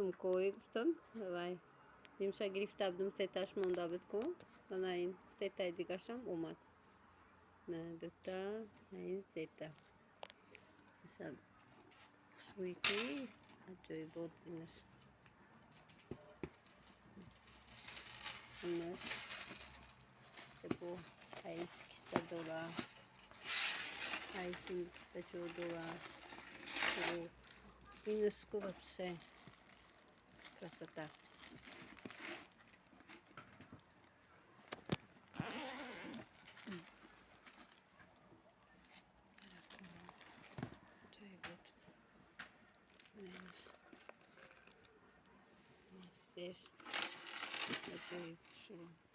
Сумкаҳое гуфтам, вай нимша гирифта будум, сеташ монда буд ку. Мана ин сетаи дигашам омад. На дута, на ин сета. Хушрӯи ки аҷоибот инаш. Инаш бо айс киста дора. Айсинг кистачо дора. Инашку вообще красота. Сеш аҷоиб шуд.